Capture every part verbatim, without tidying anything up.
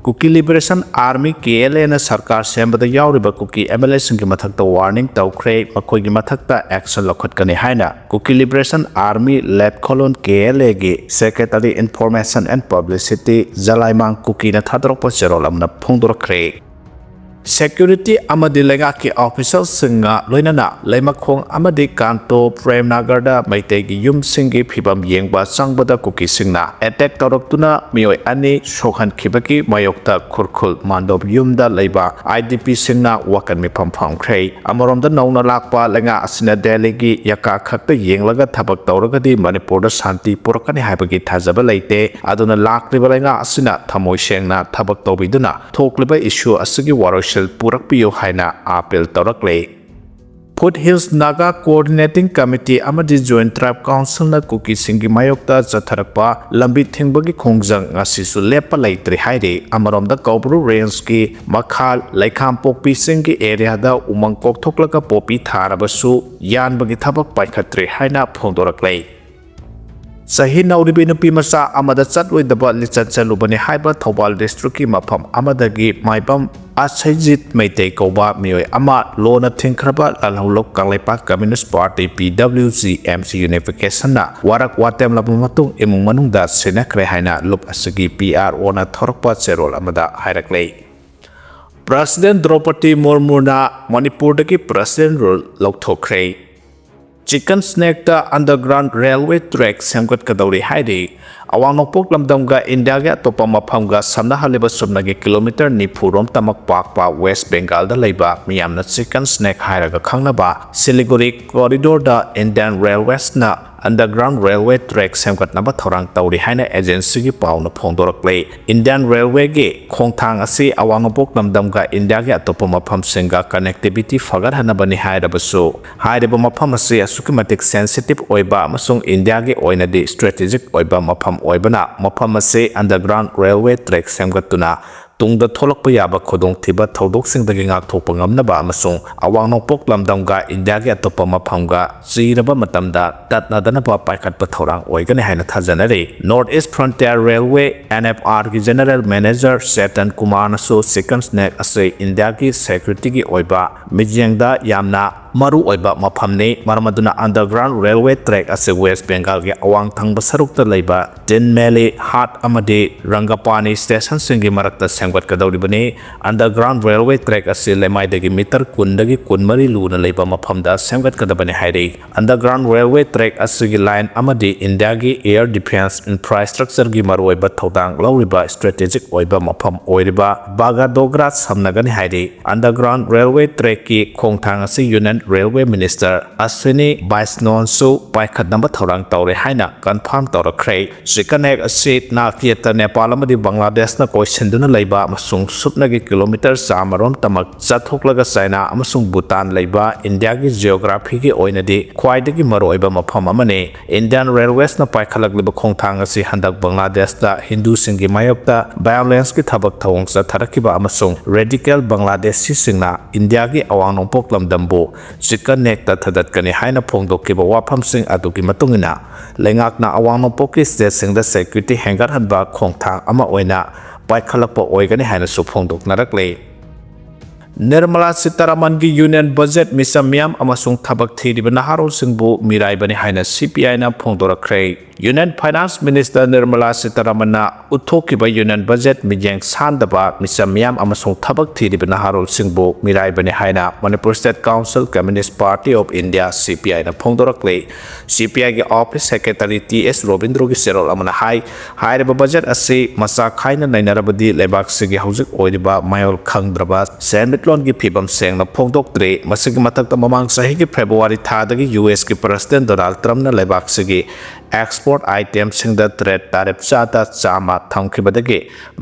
Kuki Liberation Army, K L A ꯅ ꯁꯔꯀꯥꯔ ꯁꯦꯝꯕꯗ ꯌꯥꯎꯔꯤꯕ ꯀꯨꯀꯤ M L A ꯁꯤꯡꯒꯤ ꯃꯊꯛꯇ warning ꯇꯧꯈ꯭ꯔꯦ, ꯃꯈꯣꯏꯒꯤ ꯃꯊꯛꯇ action ꯂꯧꯈꯠꯀꯅꯤ ꯍꯥꯏꯅ Kuki Liberation Army Left Colon, K L A ꯒꯤ Secretary Information and Publicity ꯖꯂꯥꯏꯃꯥꯡ ꯀꯨꯀꯤꯅ ꯊꯥꯗꯣꯔꯛꯄ ꯆꯦꯔꯣꯜ ꯑꯃꯅ ꯐꯣꯡꯗꯣꯔꯛꯈ꯭ꯔꯦ꯫ Security ꯑꯃꯗꯤ ꯂꯩꯉꯥꯛꯀꯤ official ꯁꯤꯡꯒ ꯂꯣꯏꯅꯅ ꯂꯩꯃꯈꯣꯡ ꯑꯃꯗꯤ ꯀꯥꯟꯇꯣ ꯄ꯭ꯔꯦꯝꯅꯥꯒꯔꯗ ꯃꯩꯇꯩꯒꯤ ꯌꯨꯝꯁꯤꯡꯒꯤ ꯐꯤꯕꯝ ꯌꯦꯡꯕ ꯆꯪꯕꯗ ꯀꯨꯀꯤꯁꯤꯡꯅ attack ꯇꯧꯔꯛꯇꯨꯅ ꯃꯤꯑꯣꯏ ꯑꯅꯤ ꯁꯣꯛꯍꯟꯈꯤꯕꯒꯤ ꯃꯥꯌꯣꯛꯇ ꯈꯨꯔꯈꯨꯜ ꯃꯥꯟꯗꯣꯞ ꯌꯨꯝꯗ ꯂꯩꯕ I D P ꯁꯤꯡꯅ ꯋꯥꯀꯟ ꯃꯤꯐꯝ ꯐꯝꯈ꯭ꯔꯦ꯫ ꯑꯃꯔꯣꯝꯗ ꯅꯧꯅ ꯂꯥꯛꯄ ꯂꯩꯉꯥꯛ ꯑꯁꯤꯅ ꯗꯦꯜꯂꯤꯒꯤ ꯌꯀꯥ ꯈꯛꯇ ꯌꯦꯡꯂꯒ ꯊꯕꯛ ꯇꯧꯔꯒꯗꯤ ꯃꯅꯤꯄꯨꯔꯗ ꯁꯥꯟꯇꯤ ꯄꯨꯔꯛꯀꯅꯤ ꯍꯥꯏꯕꯒꯤ ꯊꯥꯖꯕ ꯂꯩꯇꯦ꯫ ꯑꯗꯨꯅ ꯂꯥꯛꯂꯤꯕ ꯂꯩꯉꯥꯛ ꯑꯁꯤꯅ ꯊꯃꯣꯏ ꯁꯦꯡꯅ ꯊꯕꯛ ꯇꯧꯕꯤꯗꯨꯅ ꯊꯣꯛꯂꯤꯕ issue ꯑꯁꯤꯒꯤ ꯋꯥꯔꯣꯏꯁꯤꯜ ꯄꯨꯔꯛꯄꯤꯌꯨ ꯍꯥꯏꯅ appeal ꯇꯧꯔꯛꯂꯦ꯫ Foothills Naga Coordinating Committee ꯑꯃꯗꯤ Joint Tribe Council ꯅ ꯀꯨꯀꯤꯁꯤꯡꯒꯤ ꯃꯥꯌꯣꯛꯇ ꯆꯠꯊꯔꯛꯄ ꯂꯝꯕꯤ ꯊꯤꯡꯕꯒꯤ ꯈꯣꯡꯖꯪ ꯉꯁꯤꯁꯨ ꯂꯦꯞꯄ ꯂꯩꯇ꯭ꯔꯤ ꯍꯥꯏꯔꯤ꯫ ꯑꯃꯔꯣꯝꯗ ꯀꯧꯕ꯭ꯔꯨ range ꯀꯤ ꯃꯈꯥ ꯂꯩꯈꯥꯝꯄꯣꯛꯄꯤꯁꯤꯡꯒꯤ area ꯗ ꯎꯃꯪ ꯀꯣꯛꯊꯣꯛꯂꯒ ꯄꯣꯄꯤ ꯊꯥꯔꯕꯁꯨ ꯌꯥꯟꯕꯒꯤ ꯊꯕꯛ ꯄꯥꯏꯈꯠꯇ꯭ꯔꯤ ꯍꯥꯏꯅ ꯐꯣꯡꯗꯣꯔꯛꯂꯦ꯫ ꯆꯍꯤ ꯅꯧꯔꯤꯕꯤ ꯅꯨꯄꯤ ꯃꯆꯥ ꯑꯃꯗ ꯆꯠꯂꯣꯏꯗꯕ ꯂꯤꯆꯠ ꯆꯠꯂꯨꯕꯅꯤ ꯍꯥꯏꯕ ꯊꯧꯕꯥꯜ district ꯀꯤ ꯃꯐꯝ ꯑꯃꯗꯒꯤ ꯃꯥꯏꯕꯝ ꯑꯁꯩꯖꯤꯠ ꯃꯩꯇꯩ ꯀꯧꯕ ꯃꯤꯑꯣꯏ ꯑꯃ ꯂꯣꯟꯅ ꯊꯤꯡꯈ꯭ꯔꯕ ꯂꯥꯜꯍꯧꯂꯨꯞ Kangleipak Communist Party, P W G M C Unification ꯅ ꯋꯥꯔꯛ ꯋꯥꯇꯦꯝꯂꯕ ꯃꯇꯨꯡ ꯏꯃꯨꯡ ꯃꯅꯨꯡꯗ ꯁꯤꯟꯅꯈ꯭ꯔꯦ ꯍꯥꯏꯅ ꯂꯨꯞ ꯑꯁꯤꯒꯤ P R O ꯅ ꯊꯣꯔꯛꯄ ꯆꯦꯔꯣꯜ ꯑꯃꯗ ꯍꯥꯏꯔꯛꯂꯦ꯫ President ꯗ꯭ꯔꯧꯄꯗꯤ ꯃꯨꯔꯃꯨꯅ ꯃꯅꯤꯄꯨꯔꯗꯒꯤ President rule ꯂꯧꯊꯣꯛꯈ꯭ꯔꯦ꯫ Chicken Snack ꯇ underground railway track ꯁꯦꯝꯒꯠꯀꯗꯧꯔꯤ ꯍꯥꯏꯔꯤ꯫ ꯑꯋꯥꯡ ꯅꯣꯡꯄꯣꯛ ꯂꯝꯗꯝꯒ ꯏꯟꯗꯤꯌꯥꯒꯤ ꯑꯇꯣꯞꯄ ꯃꯐꯝꯒ ꯁꯝꯅꯍꯜꯂꯤꯕ ꯆꯨꯝꯅꯒꯤ kilometre ꯅꯤꯐꯨ ꯔꯣꯝ ꯇꯃꯛ ꯄꯥꯛꯄ West Bengal ꯗ ꯂꯩꯕ ꯃꯤꯌꯥꯝꯅ Chicken Snack ꯍꯥꯏꯔꯒ ꯈꯪꯅꯕ Siliguri corridor ꯗ Indian Railways ꯅ underground railway track ꯁꯦꯝꯒꯠꯅꯕ ꯊꯧꯔꯥꯡ ꯇꯧꯔꯤ ꯍꯥꯏꯅ agency ꯒꯤ ꯄꯥꯎꯅ ꯐꯣꯡꯗꯣꯔꯛꯂꯦ꯫ Indian Railway ꯒꯤ ꯈꯣꯡꯊꯥꯡ ꯑꯁꯤ ꯑꯋꯥꯡ ꯅꯣꯡꯄꯣꯛ ꯂꯝꯗꯝꯒ ꯏꯟꯗꯤꯌꯥꯒꯤ ꯑꯇꯣꯞꯄ ꯃꯐꯝꯁꯤꯡꯒ connectivity ꯐꯒꯠꯍꯟꯅꯕꯅꯤ ꯍꯥꯏꯔꯕꯁꯨ, ꯍꯥꯏꯔꯤꯕ ꯃꯐꯝ ꯑꯁꯤ ꯑꯁꯨꯛꯀꯤ ꯃꯇꯤꯛ sensitive ꯑꯣꯏꯕ ꯑꯃꯁꯨꯡ ꯏꯟꯗꯤꯌꯥꯒꯤ ꯑꯣꯏꯅꯗꯤ strategic ꯑꯣꯏꯕ ꯃꯐꯝ ꯑꯣꯏꯕꯅ, ꯃꯐꯝ ꯑꯁꯤ underground railway track ꯁꯦꯝꯒꯠꯇꯨꯅ ꯇꯨꯡꯗ ꯊꯣꯛꯂꯛꯄ ꯌꯥꯕ ꯈꯨꯗꯣꯡꯊꯤꯕ ꯊꯧꯗꯣꯛꯁꯤꯡꯗꯒꯤ ꯉꯥꯛꯊꯣꯛꯄ ꯉꯝꯅꯕ ꯑꯃꯁꯨꯡ ꯑꯋꯥꯡ ꯅꯣꯡꯄꯣꯛ ꯂꯝꯗꯝꯒ ꯏꯟꯗꯤꯌꯥꯒꯤ ꯑꯇꯣꯞꯄ ꯃꯐꯝꯒ ꯆꯤꯔꯕ ꯃꯇꯝꯗ ꯇꯠꯅꯗꯅꯕ ꯄꯥꯏꯈꯠꯄ ꯊꯧꯔꯥꯡ ꯑꯣꯏꯒꯅꯤ ꯍꯥꯏꯅ ꯊꯥꯖꯅꯔꯤ꯫ North East Frontier Railway, N F R ꯒꯤ General Manager Chetan ꯀꯨꯃꯥꯔꯅꯁꯨ Chickens Neck ꯑꯁꯤ ꯏꯟꯗꯤꯌꯥꯒꯤ security ꯒꯤ ꯑꯣꯏꯕ ꯃꯤꯠꯌꯦꯡꯗ ꯌꯥꯝꯅ ꯃꯔꯨꯑꯣꯏꯕ ꯃꯐꯝꯅꯤ, ꯃꯔꯝ ꯑꯗꯨꯅ underground railway track ꯑꯁꯤ West Bengal ꯒꯤ ꯑꯋꯥꯡ ꯊꯪꯕ ꯁꯔꯨꯛꯇ ꯂꯩꯕ ꯇꯤꯟꯃꯦꯂꯤ ꯍꯥꯠ ꯑꯃꯗꯤ ꯔꯪꯒꯄꯥꯅꯤ station ꯁꯤꯡꯒꯤ ꯃꯔꯛꯇ ꯁꯦꯝꯒꯠꯀꯗꯧꯔꯤꯕꯅꯤ꯫ Underground railway track ꯑꯁꯤ ꯂꯩꯃꯥꯏꯗꯒꯤ meter ꯀꯨꯟꯗꯒꯤ ꯀꯨꯟꯃꯔꯤ ꯂꯨꯅ ꯂꯩꯕ ꯃꯐꯝꯗ ꯁꯦꯝꯒꯠꯀꯗꯕꯅꯤ ꯍꯥꯏꯔꯤ꯫ Underground railway track ꯑꯁꯤꯒꯤ line ꯑꯃꯗꯤ ꯏꯟꯗꯤꯌꯥꯒꯤ air defence infrastructure ꯒꯤ ꯃꯔꯨꯑꯣꯏꯕ ꯊꯧꯗꯥꯡ ꯂꯧꯔꯤꯕ strategic ꯑꯣꯏꯕ ꯃꯐꯝ ꯑꯣꯏꯔꯤꯕ ꯕꯥꯒꯥꯗꯣꯒ꯭ꯔꯥ ꯁꯝꯅꯒꯅꯤ ꯍꯥꯏꯔꯤ꯫ Underground railway track ꯀꯤ ꯈꯣꯡꯊꯥꯡ ꯑꯁꯤ Union Railway Minister ꯑꯁ꯭ꯋꯤꯅꯤ ꯕꯥꯏꯁꯅꯣꯟꯁꯨ ꯄꯥꯏꯈꯠꯅꯕ ꯊꯧꯔꯥꯡ ꯇꯧꯔꯦ ꯍꯥꯏꯅ confirm ꯇꯧꯔꯛꯈ꯭ꯔꯦ꯫ Chickens Neck ꯑꯁꯤ ꯅꯥꯛ ꯌꯦꯠꯇ ꯅꯦꯄꯥꯜ ꯑꯃꯗꯤ ꯕꯪꯒ꯭ꯂꯥꯗꯦꯁꯅ ꯀꯣꯏꯁꯤꯟꯗꯨꯅ ꯂꯩꯕ ꯑꯃꯁꯨꯡ ꯁꯨꯞꯅꯒꯤ kilometre ꯆꯥꯃꯔꯣꯝ ꯇꯃꯛ ꯆꯠꯊꯣꯛꯂꯒ ꯆꯥꯏꯅꯥ ꯑꯃꯁꯨꯡ ꯚꯨꯇꯥꯟ ꯂꯩꯕ ꯏꯟꯗꯤꯌꯥꯒꯤ geography ꯒꯤ ꯑꯣꯏꯅꯗꯤ ꯈ꯭ꯋꯥꯏꯗꯒꯤ ꯃꯔꯨꯑꯣꯏꯕ ꯃꯐꯝ ꯑꯃꯅꯤ꯫ Indian Railways ꯅ ꯄꯥꯏꯈꯠꯂꯛꯂꯤꯕ ꯈꯣꯡꯊꯥꯡ ꯑꯁꯤ ꯍꯟꯗꯛ ꯕꯪꯒ꯭ꯂꯥꯗꯦꯁꯇ ꯍꯤꯟꯗꯨꯁꯤꯡꯒꯤ ꯃꯥꯌꯣꯛꯇ violence ꯀꯤ ꯊꯕꯛ ꯊꯧꯑꯣꯡ ꯆꯠꯊꯔꯛꯈꯤꯕ ꯑꯃꯁꯨꯡ radical ꯕꯪꯒ꯭ꯂꯥꯗꯦꯁꯤꯁꯤꯡꯅ ꯏꯟꯗꯤꯌꯥꯒꯤ ꯑꯋꯥꯡ ꯅꯣꯡꯄꯣꯛ ꯂꯝꯗꯝꯕꯨ Chickens Neck ꯇ ꯊꯥꯗꯠꯀꯅꯤ ꯍꯥꯏꯅ ꯐꯣꯡꯗꯣꯛꯈꯤꯕ ꯋꯥꯐꯝꯁꯤꯡ ꯑꯗꯨꯒꯤ ꯃꯇꯨꯡ ꯏꯟꯅ, ꯂꯩꯉꯥꯛꯅ ꯑꯋꯥꯡ ꯅꯣꯡꯄꯣꯛꯀꯤ state ꯁꯤꯡꯗ security ꯍꯦꯟꯒꯠꯍꯟꯕ ꯈꯣꯡꯊꯥꯡ ꯑꯃ ꯑꯣꯏꯅ ꯄꯥꯏꯈꯠꯂꯛꯄ ꯑꯣꯏꯒꯅꯤ ꯍꯥꯏꯅꯁꯨ ꯐꯣꯡꯗꯣꯛꯅꯔꯛꯂꯤ꯫ ꯅꯤꯔꯃꯂꯥ ꯁꯤꯇꯥꯔꯥꯃꯟꯒꯤ Union Budget ꯃꯤꯆꯝ ꯃꯤꯌꯥꯝ ꯑꯃꯁꯨꯡ ꯊꯕꯛ ꯊꯤꯔꯤꯕ ꯅꯍꯥꯔꯣꯜꯁꯤꯡꯕꯨ ꯃꯤꯔꯥꯏꯕꯅꯤ ꯍꯥꯏꯅ C P I ꯅ ꯐꯣꯡꯗꯣꯔꯛꯈ꯭ꯔꯦ꯫ Union Finance Minister Nirmala ꯁꯤꯇꯥꯔꯥꯃꯟꯅ ꯎꯠꯊꯣꯛꯈꯤꯕ Union Budget ꯃꯤꯠꯌꯦꯡ ꯁꯥꯟꯗꯕ ꯃꯤꯆꯝ ꯃꯤꯌꯥꯝ ꯑꯃꯁꯨꯡ ꯊꯕꯛ ꯊꯤꯔꯤꯕ ꯅꯍꯥꯔꯣꯜꯁꯤꯡꯕꯨ ꯃꯤꯔꯥꯏꯕꯅꯤ ꯍꯥꯏꯅ Manipur State Council, Communist Party of India, C P I ꯅ ꯐꯣꯡꯗꯣꯔꯛꯂꯤ꯫ C P I ꯒꯤ office secretary T S ꯔꯣꯕꯤꯟꯗ꯭ꯔꯣꯒꯤ ꯆꯦꯔꯣꯜ ꯑꯃꯅ ꯍꯥꯏ, ꯍꯥꯏꯔꯤꯕ budget ꯑꯁꯤ ꯃꯆꯥ ꯈꯥꯏꯅ ꯅꯩꯅꯔꯕꯗꯤ ꯂꯩꯕꯥꯛꯁꯤꯒꯤ ꯍꯧꯖꯤꯛ ꯑꯣꯏꯔꯤꯕ ꯃꯌꯣꯜ ꯈꯪꯗ꯭ꯔꯕ ꯁꯦꯟꯃꯤꯠꯂꯣꯟꯒꯤ ꯐꯤꯕꯝ ꯁꯦꯡꯅ ꯐꯣꯡꯗꯣꯛꯇ꯭ꯔꯤ꯫ ꯃꯁꯤꯒꯤ ꯃꯊꯛꯇ ꯃꯃꯥꯡ ꯆꯍꯤꯒꯤ February ꯊꯥꯗꯒꯤ U S ꯀꯤ President Donald Trump ꯅ ꯂꯩꯕꯥꯛꯁꯤꯒꯤ export item ꯁꯤꯡꯗ trade tariff ꯆꯥꯗ ꯆꯥꯝꯃ ꯊꯝꯈꯤꯕꯗꯒꯤ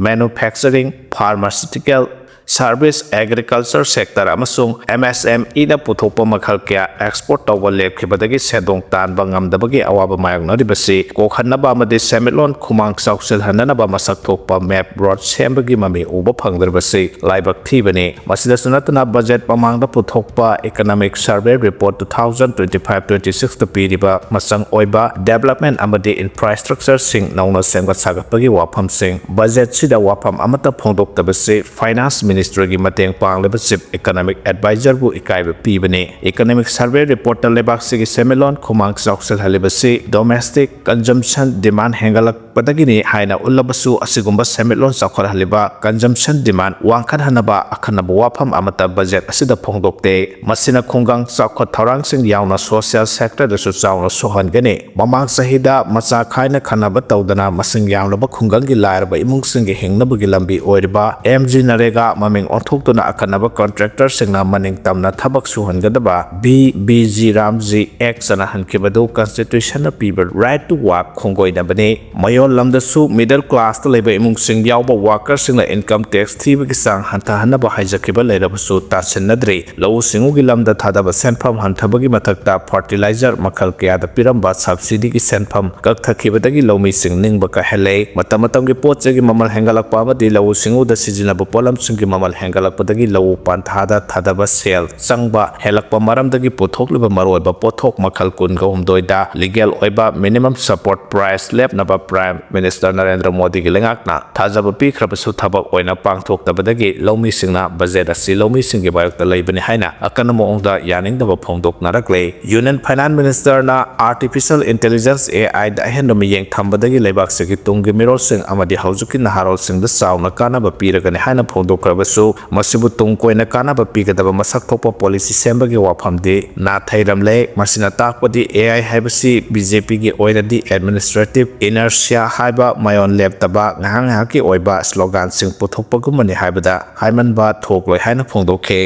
manufacturing, pharmaceutical, service, agriculture sector ꯑꯃꯁꯨꯡ MSMEꯅ ꯄꯨꯊꯣꯛꯄ ꯃꯈꯜ ꯀꯌꯥ export ꯇꯧꯕ ꯂꯦꯞꯈꯤꯕꯗꯒꯤ ꯁꯦꯟꯗꯣꯡ ꯇꯥꯟꯕ ꯉꯝꯗꯕꯒꯤ ꯑꯋꯥꯕ ꯃꯥꯌꯣꯛꯅꯔꯤꯕꯁꯤ ꯀꯣꯛꯍꯟꯅꯕ ꯑꯃꯗꯤ ꯁꯦꯟꯃꯤꯠꯂꯣꯟ ꯈꯨꯃꯥꯡ ꯆꯥꯎꯁꯤꯜꯍꯟꯅꯅꯕ ꯃꯁꯛ ꯊꯣꯛꯄ map road ꯁꯦꯝꯕꯒꯤ ꯃꯃꯤ ꯎꯕ ꯐꯪꯗ꯭ꯔꯤꯕꯁꯤ ꯂꯥꯏꯕꯛ ꯊꯤꯕꯅꯤ꯫ ꯃꯁꯤꯗꯁꯨ ꯅꯠꯇꯅ, budget ꯃꯃꯥꯡꯗ ꯄꯨꯊꯣꯛꯄ Economic Survey Report two thousand twenty-five twenty-sixꯇ ꯄꯤꯔꯤꯕ ꯃꯆꯪ ꯑꯣꯏꯕ development ꯑꯃꯗꯤ infrastructureꯁꯤꯡ ꯅꯧꯅ ꯁꯦꯝꯒꯠ ꯁꯥꯒꯠꯄꯒꯤ ꯋꯥꯐꯝꯁꯤꯡ budgetꯁꯤꯗ ꯋꯥꯐꯝ ꯑꯃꯠꯇ ꯐꯣꯡꯗꯣꯛꯇꯕꯁꯤ Finance Ministryꯒꯤ ꯃꯇꯦꯡ ꯄꯥꯡꯂꯤꯕ Chief Economic Advisorꯕꯨ ꯏꯀꯥꯏꯕ ꯄꯤꯕꯅꯤ꯫ Economic Survey Reportꯇ ꯂꯩꯕꯥꯛꯁꯤꯒꯤ ꯁꯦꯟꯃꯤꯠꯂꯣꯟ ꯈꯨꯃꯥꯡ ꯆꯥꯎꯁꯤꯜꯍꯜꯂꯤꯕꯁꯤ domestic consumption demand ꯍꯦꯟꯒꯠꯂꯛ ꯄꯗꯒꯤꯅꯤ ꯍꯥꯏꯅ ꯎꯠꯂꯕꯁꯨ, ꯑꯁꯤꯒꯨꯝꯕ ꯁꯦꯟꯃꯤꯠꯂꯣꯟ ꯆꯥꯎꯈꯠꯍꯜꯂꯤꯕ consumption demand ꯋꯥꯡꯈꯠꯍꯟꯅꯕ ꯑꯈꯟꯅꯕ ꯋꯥꯐꯝ ꯑꯃꯠꯇ budget ꯑꯁꯤꯗ ꯐꯣꯡꯗꯣꯛꯇꯦ꯫ ꯃꯁꯤꯅ ꯈꯨꯡꯒꯪ ꯆꯥꯎꯈꯠ ꯊꯧꯔꯥꯡꯁꯤꯡ ꯌꯥꯎꯅ social sectorꯗꯁꯨ ꯆꯥꯎꯅ ꯁꯣꯛꯍꯟꯒꯅꯤ꯫ ꯃꯃꯥꯡ ꯆꯍꯤꯗ ꯃꯆꯥ ꯈꯥꯏꯅ ꯈꯟꯅꯕ ꯇꯧꯗꯅ ꯃꯁꯤꯡ ꯌꯥꯝꯂꯕ ꯈꯨꯡꯒꯪꯒꯤ ꯂꯥꯏꯔꯕ ꯏꯃꯨꯡꯁꯤꯡꯒꯤ ꯍꯤꯡꯅꯕꯒꯤ ꯂꯝꯕꯤ ꯑꯣꯏꯔꯤꯕ MGNREGA ꯃꯃꯤꯡ ꯑꯣꯟꯊꯣꯛꯇꯨꯅ ꯑꯀꯟꯅꯕ contractorꯁꯤꯡꯅ ꯃꯅꯤꯡ ꯇꯝꯅ ꯊꯕꯛ ꯁꯨꯍꯟꯒꯗꯕ B B G Ramji Act ꯆꯠꯅꯍꯟꯈꯤꯕꯗꯨ constitutionꯅ ꯄꯤꯕ right to work ꯈꯣꯡꯒꯣꯏꯅꯕꯅꯤ꯫ ꯃꯌꯣꯜ ꯂꯝꯗꯁꯨ middle classꯇ ꯂꯩꯕ ꯏꯃꯨꯡꯁꯤꯡ ꯌꯥꯎꯕ workerꯁꯤꯡꯅ income tax ꯊꯤꯕꯒꯤ ꯆꯥꯡ ꯍꯟꯊꯍꯟꯅꯕ ꯍꯥꯏꯖꯈꯤꯕ ꯂꯩꯔꯕꯁꯨ ꯇꯥꯁꯤꯟꯅꯗ꯭ꯔꯤ꯫ ꯂꯧꯎ ꯁꯤꯡꯎꯒꯤ ꯂꯝꯗ ꯊꯥꯗꯕ ꯁꯦꯟꯐꯝ ꯍꯟꯊꯕꯒꯤ ꯃꯊꯛꯇ fertilizer ꯃꯈꯜ ꯀꯌꯥꯗ ꯄꯤꯔꯝꯕ subsidyꯒꯤ ꯁꯦꯟꯐꯝ ꯀꯛꯊꯈꯤꯕꯗꯒꯤ ꯂꯧꯃꯤꯁꯤꯡ ꯅꯤꯡꯕ ꯀꯥꯏꯍꯜꯂꯦ꯫ ꯃꯇꯝ ꯃꯇꯝꯒꯤ ꯄꯣꯠ ꯆꯩꯒꯤ ꯃꯃꯜ ꯍꯦꯟꯒꯠꯂꯛꯄ ꯑꯃꯗꯤ ꯂꯧꯎ ꯁꯤꯡꯎꯗ ꯁꯤꯖꯤꯟꯅꯕ ꯄꯣꯠꯂꯝꯁꯤꯡꯒꯤ ꯃꯃꯜ ꯍꯦꯟꯒꯠꯂꯛꯄꯗꯒꯤ ꯂꯧꯎ ꯄꯟꯊꯥꯗ ꯊꯥꯗꯕ ꯁꯦꯜ ꯆꯪꯕ ꯍꯦꯜꯂꯛꯄ ꯃꯔꯝꯗꯒꯤ ꯄꯨꯊꯣꯛꯂꯤꯕ ꯃꯔꯨꯑꯣꯏꯕ ꯄꯣꯠꯊꯣꯛ ꯃꯈꯜ ꯀꯨꯟꯒ ꯍꯨꯝꯗꯣꯏꯗ legal ꯑꯣꯏꯕ minimum support price ꯂꯦꯞꯅꯕ Prime Minister Narendra ꯃꯣꯗꯤꯒꯤ ꯂꯩꯉꯥꯛꯅ ꯊꯥꯖꯕ ꯄꯤꯈ꯭ꯔꯕꯁꯨ ꯊꯕꯛ ꯑꯣꯏꯅ ꯄꯥꯡꯊꯣꯛꯇꯕꯗꯒꯤ ꯂꯧꯃꯤꯁꯤꯡꯅ budget ꯑꯁꯤ ꯂꯧꯃꯤꯁꯤꯡꯒꯤ ꯃꯥꯌꯣꯛꯇ ꯂꯩꯕꯅꯤ ꯍꯥꯏꯅ ꯑꯀꯟꯕ ꯃꯑꯣꯡꯗ ꯌꯥꯅꯤꯡꯗꯕ ꯐꯣꯡꯗꯣꯛꯅꯔꯛꯂꯦ꯫ Union Finance Ministerꯅ Artificial Intelligence, AIꯗ ꯑꯍꯦꯟꯕ ꯃꯤꯠꯌꯦꯡ ꯊꯝꯕꯗꯒꯤ ꯂꯩꯕꯥꯛꯁꯤꯒꯤ ꯇꯨꯡꯒꯤ ꯃꯤꯔꯣꯜꯁꯤꯡ ꯑꯃꯗꯤ ꯍꯧꯖꯤꯛꯀꯤ ꯅꯍꯥꯔꯣꯜꯁꯤꯡꯗ ꯆꯥꯎꯅ ꯀꯥꯟꯅꯕ ꯄꯤꯔꯒꯅꯤ ꯍꯥꯏꯅ ꯐꯣꯡꯗꯣꯛꯈ꯭ꯔꯕꯁꯨ, ꯃꯁꯤꯕꯨ ꯇꯨꯡ ꯀꯣꯏꯅ ꯀꯥꯟꯅꯕ ꯄꯤꯒꯗꯕ ꯃꯁꯛ ꯊꯣꯛꯄ policy ꯁꯦꯝꯕꯒꯤ ꯋꯥꯐꯝꯗꯤ ꯅꯥꯊꯩꯔꯝꯂꯦ꯫ ꯃꯁꯤꯅ ꯇꯥꯛꯄꯗꯤ AI ꯍꯥꯏꯕꯁꯤ BJPꯒꯤ ꯑꯣꯏꯅꯗꯤ administrative inertia ꯍꯥꯏꯕ ꯃꯌꯣꯟ ꯂꯦꯞꯇꯕ ꯉꯥꯏꯍꯥꯛ ꯉꯥꯏꯍꯥꯛꯀꯤ ꯑꯣꯏꯕ sloganꯁꯤꯡ ꯄꯨꯊꯣꯛꯄꯒꯨꯝꯕꯅꯤ ꯍꯥꯏꯕꯗ ꯍꯥꯏꯃꯟꯕ ꯊꯣꯛꯂꯣꯏ ꯍꯥꯏꯅ ꯐꯣꯡꯗꯣꯛꯈꯤ꯫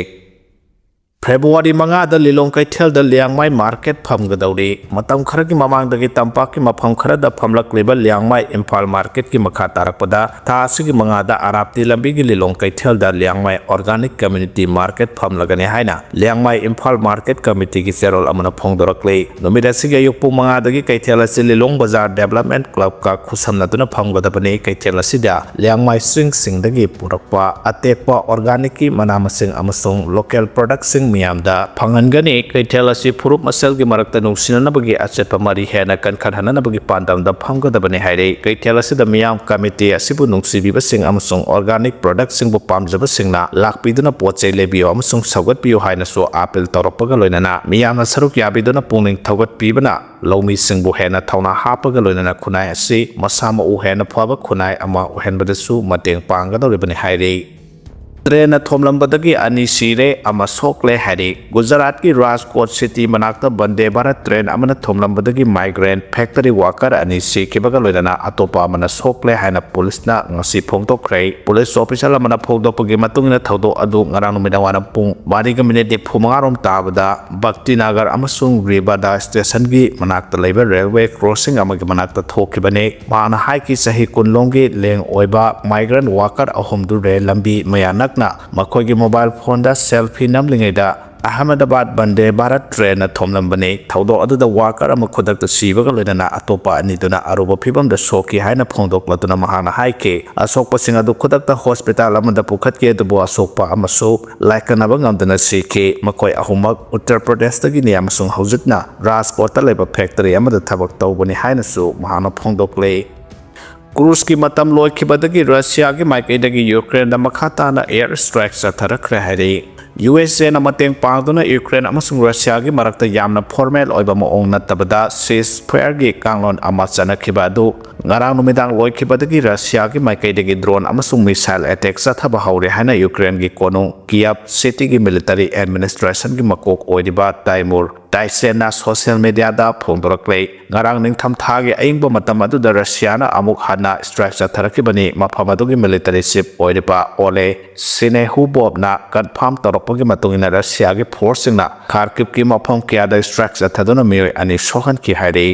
ꯐꯦꯕ꯭ꯔꯨꯋꯥꯔꯤ ꯃꯉꯥꯗ ꯂꯤꯂꯣꯡ ꯀꯩꯊꯦꯜꯗ ꯂꯤꯌꯥꯡꯃꯥꯏ ꯃꯥꯔꯀꯦꯠ ꯐꯝꯒꯗꯧꯔꯤ꯫ ꯃꯇꯝ ꯈꯔꯒꯤ ꯃꯃꯥꯡꯗꯒꯤ ꯇꯝꯄꯥꯛꯀꯤ ꯃꯐꯝ ꯈꯔꯗ ꯐꯝꯂꯛꯂꯤꯕ ꯂꯤꯌꯥꯡꯃꯥꯏ ꯏꯝꯐꯥꯜ ꯃꯥꯔꯀꯦꯠꯀꯤ ꯃꯈꯥ ꯇꯥꯔꯛꯄꯗ ꯊꯥ ꯑꯁꯤꯒꯤ ꯃꯉꯥꯗ ꯑꯔꯥꯞꯇꯤ ꯂꯝꯕꯤꯒꯤ ꯂꯤꯂꯣꯡ ꯀꯩꯊꯦꯜꯗ ꯂꯤꯌꯥꯡꯃꯥꯏ ꯑꯣꯔꯒꯥꯅꯤꯛ ꯀꯝꯃ꯭ꯌꯨꯅꯤꯇꯤ ꯃꯥꯔꯀꯦꯠ ꯐꯝꯂꯒꯅꯤ ꯍꯥꯏꯅ ꯂꯤꯌꯥꯡꯃꯥꯏ ꯏꯝꯐꯥꯜ ꯃꯥꯔꯀꯦꯠ ꯀꯃꯤꯇꯤꯒꯤ ꯆꯦꯔꯣꯜ ꯑꯃꯅ ꯐꯣꯡꯗꯣꯔꯛꯂꯤ꯫ ꯅꯨꯃꯤꯠ ꯑꯁꯤꯒꯤ ꯑꯌꯨꯛ ꯄꯨꯡ ꯃꯉꯥꯗꯒꯤ ꯀꯩꯊꯦꯜ ꯑꯁꯤ ꯂꯤꯂꯣꯡ ꯕꯖꯥꯔ ꯗꯦꯕꯂꯞꯃꯦꯟ ꯀ꯭ꯂꯕꯀ ꯈꯨꯠꯁꯝꯅꯗꯨꯅ ꯐꯝꯒꯗꯕꯅꯤ꯫ ꯀꯩꯊꯦꯜ ꯑꯁꯤꯗ ꯂꯤꯌꯥꯡꯃꯥꯏ ꯆꯤꯡꯁꯤꯡꯗꯒꯤ ꯄꯨꯔꯛꯄ ꯑꯇꯦꯛꯄ ꯑꯣꯔꯒꯥꯅꯤꯛꯀꯤ ꯃꯅꯥ ꯃꯁꯤꯡ ꯑꯃꯁꯨꯡ ꯂꯣꯀꯦꯜ ꯄ꯭ꯔꯗꯛꯁꯤꯡ ꯃꯤꯌꯥꯝꯗ ꯐꯪꯍꯟꯒꯅꯤ꯫ ꯀꯩꯊꯦꯜ ꯑꯁꯤ ꯐꯨꯔꯨꯞ ꯃꯁꯦꯜꯒꯤ ꯃꯔꯛꯇ ꯅꯨꯡꯁꯤꯅꯅꯕꯒꯤ ꯑꯆꯦꯠꯄ ꯃꯔꯤ ꯍꯦꯟꯅ ꯀꯟꯈꯠꯍꯟꯅꯅꯕꯒꯤ ꯄꯥꯟꯗꯝꯗ ꯐꯝꯒꯗꯕꯅꯤ ꯍꯥꯏꯔꯤ꯫ ꯀꯩꯊꯦꯜ ꯑꯁꯤꯗ ꯃꯤꯌꯥꯝ ꯀꯃꯤꯇꯤ ꯑꯁꯤꯕꯨ ꯅꯨꯡꯁꯤꯕꯤꯕꯁꯤꯡ ꯑꯃꯁꯨꯡ ꯑꯣꯔꯒꯥꯅꯤꯛ ꯄ꯭ꯔꯗꯛꯁꯤꯡꯕꯨ ꯄꯥꯝꯖꯕꯁꯤꯡꯅ ꯂꯥꯛꯄꯤꯗꯨꯅ ꯄꯣꯠ ꯆꯩ ꯂꯩꯕꯤꯌꯨ ꯑꯃꯁꯨꯡ ꯁꯧꯒꯠꯄꯤꯌꯨ ꯍꯥꯏꯅꯁꯨ ꯑꯥꯄꯤꯜ ꯇꯧꯔꯛꯄꯒ ꯂꯣꯏꯅꯅ ꯃꯤꯌꯥꯝꯅ ꯁꯔꯨꯛ ꯌꯥꯕꯤꯗꯨꯅ ꯄꯨꯛꯅꯤꯡ ꯊꯧꯒꯠꯄꯤꯕꯅ ꯂꯧꯃꯤꯁꯤꯡꯕꯨ ꯍꯦꯟꯅ ꯊꯧꯅꯥ ꯍꯥꯞꯄꯒ ꯂꯣꯏꯅꯅ ꯈꯨꯟꯅꯥꯏ ꯑꯁꯤ ꯃꯁꯥ ꯃꯎ ꯍꯦꯟꯅ ꯐꯕ ꯈꯨꯟꯅꯥꯏ ꯑꯃ ꯑꯣꯏꯍꯟꯕꯗꯁꯨ ꯃꯇꯦꯡ ꯄꯥꯡꯒꯗꯧꯔꯤꯕꯅꯤ ꯍꯥꯏꯔꯤ꯫ ꯇ꯭ꯔꯦꯟꯅ ꯊꯣꯝꯂꯝꯕꯗꯒꯤ ꯑꯅꯤ ꯁꯤꯔꯦ, ꯑꯃ ꯁꯣꯛꯂꯦ ꯍꯥꯏꯔꯤ꯫ ꯒꯨꯖꯔꯥꯠꯀꯤ ꯔꯥꯖꯀꯣꯠ ꯁꯤꯇꯤ ꯃꯅꯥꯛꯇ ꯕꯟꯗꯦ ꯚꯥꯔꯠ ꯇ꯭ꯔꯦꯟ ꯑꯃꯅ ꯊꯣꯝꯂꯝꯕꯗꯒꯤ ꯃꯥꯏꯒ꯭ꯔꯦꯟ ꯐꯦꯛꯇꯔꯤ ꯋꯥꯀꯔ ꯑꯅꯤ ꯁꯤꯈꯤꯕꯒ ꯂꯣꯏꯅꯅ ꯑꯇꯣꯞꯄ ꯑꯃꯅ ꯁꯣꯛꯂꯦ ꯍꯥꯏꯅ ꯄꯨꯂꯤꯁꯅ ꯉꯁꯤ ꯐꯣꯡꯗꯣꯛꯈ꯭ꯔꯦ꯫ ꯄꯨꯂꯤꯁ ꯑꯣꯐꯤꯁꯔ ꯑꯃꯅ ꯐꯣꯡꯗꯣꯛꯄꯒꯤ ꯃꯇꯨꯡ ꯏꯟꯅ ꯊꯧꯗꯣꯛ ꯑꯗꯨ ꯉꯔꯥꯡ ꯅꯨꯃꯤꯗꯥꯡ ꯋꯥꯏꯔꯝ ꯄꯨꯡ ꯃꯔꯤꯒ ꯃꯤꯅꯤꯠ ꯅꯤꯐꯨ ꯃꯉꯥ ꯔꯣꯝ ꯇꯥꯕꯗ ꯚꯛꯇꯤꯅꯒꯔ ꯑꯃꯁꯨꯡ ꯔꯤꯕꯥꯗꯥ ꯁ꯭ꯇꯦꯁꯟꯒꯤ ꯃꯅꯥꯛꯇ ꯂꯩꯕ ꯔꯦꯜꯋꯦ ꯀ꯭ꯔꯣꯁꯤꯡ ꯑꯃꯒꯤ ꯃꯅꯥꯛꯇ ꯊꯣꯛꯈꯤꯕꯅꯤ꯫ ꯃꯍꯥꯛꯅ ꯍꯥꯏꯈꯤ, ꯆꯍꯤ ꯀꯨꯟ ꯂꯣꯝꯒꯤ ꯂꯦꯡ ꯑꯣꯏꯕ ꯃꯥꯏꯒ꯭ꯔꯦꯟ ꯋꯥꯀꯔ ꯑꯍꯨꯝꯗꯨ ꯔꯦꯜ ꯂꯝꯕꯤ ꯃꯌꯥ ꯅꯛꯅ ꯃꯈꯣꯏꯒꯤ ꯃꯣꯕꯥꯏꯜ ꯐꯣꯟꯗ ꯁꯦꯜꯐꯤ ꯅꯝꯂꯤꯉꯩꯗ ꯑꯍꯃꯗꯕꯥꯗ ꯕꯟꯗꯦ ꯚꯥꯔꯠ ꯇ꯭ꯔꯦꯟꯅ ꯊꯣꯝꯂꯝꯕꯅꯤ꯫ ꯊꯧꯗꯣꯛ ꯑꯗꯨꯗ ꯋꯥꯀꯔ ꯑꯃ ꯈꯨꯗꯛꯇ ꯁꯤꯕꯒ ꯂꯣꯏꯅꯅ ꯑꯇꯣꯞꯄ ꯑꯅꯤꯗꯨꯅ ꯑꯔꯨꯕ ꯐꯤꯚꯝꯗ ꯁꯣꯛꯈꯤ ꯍꯥꯏꯅ ꯐꯣꯡꯗꯣꯛꯂꯗꯨꯅ ꯃꯍꯥꯛꯅ ꯍꯥꯏꯈꯤ, ꯑꯁꯣꯛꯄꯁꯤꯡ ꯑꯗꯨ ꯈꯨꯗꯛꯇ ꯍꯣꯁꯄꯤꯇꯥꯜ ꯑꯃꯗ ꯄꯨꯈꯠꯈꯤ, ꯑꯗꯨꯕꯨ ꯑꯁꯣꯛꯄ ꯑꯃꯁꯨ ꯂꯥꯏꯀꯠꯅꯕ ꯉꯝꯗꯅ ꯁꯤꯈꯤ꯫ ꯃꯈꯣꯏ ꯑꯍꯨꯝꯃꯛ ꯎꯠꯇꯔ ꯄ꯭ꯔꯗꯦꯁꯇꯒꯤꯅꯤ ꯑꯃꯁꯨꯡ ꯍꯧꯖꯤꯛꯅ ꯔꯥꯖꯀꯣꯠꯇ ꯂꯩꯕ ꯐꯦꯛꯇꯔꯤ ꯑꯃꯗ ꯊꯕꯛ ꯇꯧꯕꯅꯤ ꯍꯥꯏꯅꯁꯨ ꯃꯍꯥꯛꯅ ꯐꯣꯡꯗꯣꯛꯂꯤ꯫ ꯀ꯭ꯔꯨꯁꯀꯤ ꯃꯇꯝ ꯂꯣꯏꯈꯤꯕꯗꯒꯤ ꯔꯁꯤꯌꯥꯒꯤ ꯃꯥꯏꯀꯩꯗꯒꯤ ꯌꯨꯀ꯭ꯔꯦꯟꯗ ꯃꯈꯥ ꯇꯥꯅ ꯑꯦꯌꯔ ꯁ꯭ꯇ꯭ꯔꯥꯏꯛ ꯆꯠꯊꯔꯛꯈ꯭ꯔꯦ ꯍꯥꯏꯔꯤ꯫ ꯌꯨ ꯑꯦꯁ ꯑꯦꯅ ꯃꯇꯦꯡ ꯄꯥꯡꯗꯨꯅ ꯌꯨꯀ꯭ꯔꯦꯟ ꯑꯃꯁꯨꯡ ꯔꯁꯤꯌꯥꯒꯤ ꯃꯔꯛꯇ ꯌꯥꯝꯅ ꯐꯣꯔꯃꯦꯜ ꯑꯣꯏꯕ ꯃꯑꯣꯡ ꯅꯠꯇꯕꯗ ꯁꯤꯖ ꯐꯥꯌꯔꯒꯤ ꯀꯥꯡꯂꯣꯟ ꯑꯃ ꯆꯠꯅꯈꯤꯕ ꯑꯗꯨ ꯉꯔꯥꯡ ꯅꯨꯃꯤꯗꯥꯡ ꯂꯣꯏꯈꯤꯕꯗꯒꯤ ꯔꯁꯤꯌꯥꯒꯤ ꯃꯥꯏꯀꯩꯗꯒꯤ ꯗ꯭ꯔꯣꯟ ꯑꯃꯁꯨꯡ ꯃꯤꯁꯥꯏꯜ ꯑꯦꯇꯦꯛ ꯆꯠꯊꯕ ꯍꯧꯔꯦ ꯍꯥꯏꯅ ꯌꯨꯀ꯭ꯔꯦꯟꯒꯤ ꯀꯣꯅꯨꯡ ꯀꯤꯌꯦꯚ ꯁꯤꯇꯤꯒꯤ ꯃꯤꯂꯤꯇꯔꯤ ꯑꯦꯗꯃꯤꯅꯤꯁꯇ꯭ꯔꯦꯁꯟꯒꯤ ꯃꯀꯣꯛ ꯑꯣꯏꯔꯤꯕ ꯇꯥꯏꯃꯨꯔ ꯇꯥꯏꯁꯦꯟꯅ ꯁꯣꯁꯤꯌꯦꯜ ꯃꯤꯗꯤꯌꯥꯗ ꯐꯣꯡꯗꯣꯔꯛꯂꯦ꯫ ꯉꯔꯥꯡ ꯅꯤꯡꯊꯝ ꯊꯥꯒꯤ ꯑꯏꯪꯕ ꯃꯇꯝ ꯑꯗꯨꯗ ꯔꯁꯤꯌꯥꯅ ꯑꯃꯨꯛ ꯍꯟꯅ ꯅ strike ꯆꯠꯊꯔꯛꯈꯤꯕꯅꯤ꯫ ꯃꯐꯝ ꯑꯗꯨꯒꯤ military chief ꯑꯣꯏꯔꯤꯕ ꯑꯣꯂꯦ ꯁꯤꯅꯦꯍꯨꯕꯣꯞꯅ confirm ꯇꯧꯔꯛꯄꯒꯤ ꯃꯇꯨꯡ ꯏꯟꯅ ꯔꯁꯤꯌꯥꯒꯤ forceꯁꯤꯡꯅ ꯈꯥꯔꯀꯤꯚꯀꯤ ꯃꯐꯝ ꯀꯌꯥꯗ strike ꯆꯠꯊꯗꯨꯅ ꯃꯤꯑꯣꯏ ꯑꯅꯤ ꯁꯣꯛꯍꯟꯈꯤ ꯍꯥꯏꯔꯤ꯫